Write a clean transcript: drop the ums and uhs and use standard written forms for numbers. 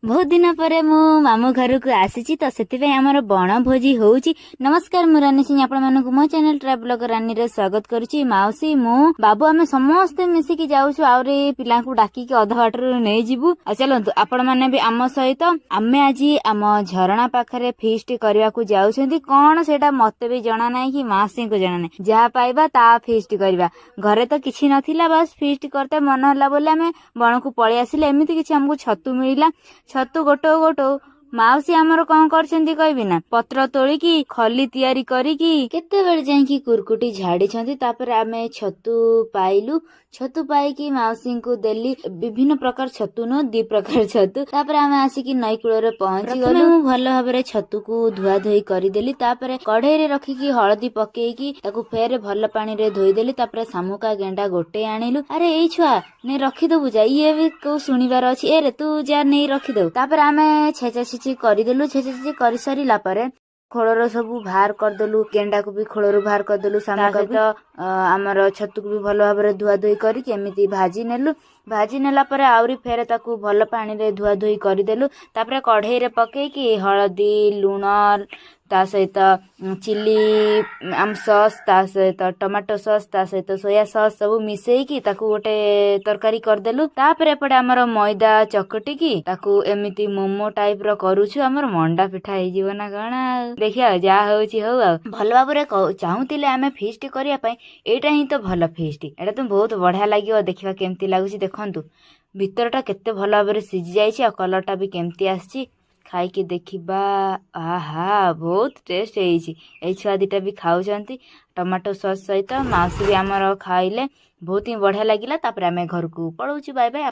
ବହୁତ ଦିନ ପରେ ମୁଁ ମାମୁଁ ଘରକୁ ଆସିଛି ତ, ସେଥିପାଇଁ ଆମର ବଣଭୋଜି ହଉଛି। ନମସ୍କାର, ମୁଁ ରାନୀ ସିଂ, ଆପଣମାନଙ୍କୁ ମୋ ଚ୍ୟାନେଲ ଟ୍ରାଭେଲର ରାନୀରେ ସ୍ୱାଗତ କରୁଛି। ମାଉସୀ, ମୁଁ, ବାବୁ, ଆମେ ସମସ୍ତେ ମିଶିକି ଯାଉଛୁ। ଆହୁରି ପିଲାଙ୍କୁ ଡାକିକି ଅଧା ବାଟରୁ ନେଇଯିବୁ। ଆଉ ଚାଲନ୍ତୁ, ଆପଣମାନେ ବି ଆମ ସହିତ। ଆମେ ଆଜି ଆମ ଝରଣା ପାଖରେ ଫିଷ୍ଟ କରିବାକୁ ଯାଉଛନ୍ତି। କଣ ସେଇଟା ମତେ ବି ଜଣା ନାହିଁ କି ମାଉସୀଙ୍କୁ ଜଣା ନାହିଁ। ଯାହା ପାଇବା ତା ଫିଷ୍ଟ କରିବା। ଘରେ ତ କିଛି ନଥିଲା, ବାସ୍ ଫିଷ୍ଟ କରତେ ମନ ହେଲା ବୋଲି ଆମେ ବଣକୁ ପଳେଇ ଆସିଲେ। ଏମିତି କିଛି ଆମକୁ ଛତୁ ମିଳିଲା। ଛତୁ ଗୋଟଉ ଗୋଟଉ ମାଉସୀ ଆମର କଣ କରିଛନ୍ତି କହିବି ନା, ପତ୍ର ତୋଳିକି ଖଲି ତିଆରି କରିକି କେତେବେଳେ ଯାଇକି କୁରକୁଟି ଝାଡିଛନ୍ତି। ତାପରେ ଆମେ ଛତୁ ପାଇଲୁ। ଛତୁ ପାଇକି ମାଉସୀଙ୍କୁ ଦେଲି। ବିଭିନ୍ନ ପ୍ରକାର ଛତୁ ନୁହଁ, ଦି ପ୍ରକାର ଛତୁ। ତାପରେ ଆମେ ଆସିକି ନଈ କୂଳରେ ପହଞ୍ଚି ଗଲୁ। ମୁଁ ଭଲ ଭାବରେ ଛତୁକୁ ଧୁଆ ଧୋଇ କରିଦେଲି। ତାପରେ କଢେଇରେ ରଖିକି ହଳଦୀ ପକେଇକି ତାକୁ ଫେରେ ଭଲ ପାଣିରେ ଧୋଇଦେଲି। ତାପରେ ଶାମୁକା ଗେଣ୍ଡା ଗୋଟେ ଆଣିଲୁ। ଆରେ ଏଇ ଛୁଆ, ନେଇ ରଖିଦବୁ ଯା। ଇଏ ବି କୋଉ ଶୁଣିବାର ଅଛି? ଏରେ ତୁ ଯା, ନେଇ ରଖିଦବୁ। ତାପରେ ଆମେ ଛେଚା ଛେଚି କରିଦେଲୁ। ଛେଚା ଛେଚି କରିସାରିଲା ପରେ ଖୋଳର ସବୁ ବାହାର କରିଦେଲୁ। ଗେଣ୍ଡାକୁ ବି ଖୋଳରୁ ବାହାର କରିଦେଲୁ। ଶାମୁକା ସହିତ ଆମର ଛତୁକୁ ବି ଭଲ ଭାବରେ ଧୁଆ ଧୋଇ କରିକି ଏମିତି ଭାଜି ନେଲୁ। ଭାଜି ନେଲା ପରେ ଆହୁରି ଫେରେ ତାକୁ ଭଲ ପାଣିରେ ଧୁଆ ଧୋଇ କରିଦେଲୁ। ତାପରେ କଢେଇରେ ପକେଇକି ହଳଦୀ, ଲୁଣ, ତା ସହିତ ଚିଲି ଆମ ସସ୍, ତା ସହିତ ଟମାଟୋ ସସ୍, ତା ସହିତ ସୋୟା ସସ୍ ସବୁ ମିଶେଇକି ତାକୁ ଗୋଟେ ତରକାରୀ କରିଦେଲୁ। ତାପରେ ଏପଟେ ଆମର ମଇଦା ଚକଟିକି ତାକୁ ଏମିତି ମୋମୋ ଟାଇପ ର କରୁଛୁ। ଆମର ମଣ୍ଡା ପିଠା ହେଇଯିବ ନା କଣ ଆଉ, ଦେଖିବା ଆଉ, ଯାହା ହଉଛି ହଉ। ଆଉ ଭଲ ଭାବରେ ଚାହୁଁଥିଲେ ଆମେ ଫିଷ୍ଟ କରିବା ପାଇଁ, ଏଇଟା ହିଁ ତ ଭଲ ଫିଷ୍ଟ। ଏଇଟା ତ ବହୁତ ବଢିଆ ଲାଗିବ। ଦେଖିବା କେମିତି ଲାଗୁଛି। ଦେଖନ୍ତୁ, ଭିତରଟା କେତେ ଭଲ ଭାବରେ ସିଝି ଯାଇଛି ଆଉ କଲରଟା ବି କେମିତି ଆସିଛି। ଖାଇକି ଦେଖିବା। ଆହା, ବହୁତ ଟେଷ୍ଟ ହେଇଛି। ଏଇ ଛୁଆ ଦିଟା ବି ଖାଉଛନ୍ତି ଟମାଟୋ ସସ୍ ସହିତ। ମାଉସୀ ବି ଆମର ଖାଇଲେ। ବହୁତ ହିଁ ବଢିଆ ଲାଗିଲା। ତାପରେ ଆମେ ଘରକୁ ପଳଉଛୁ। Bye bye.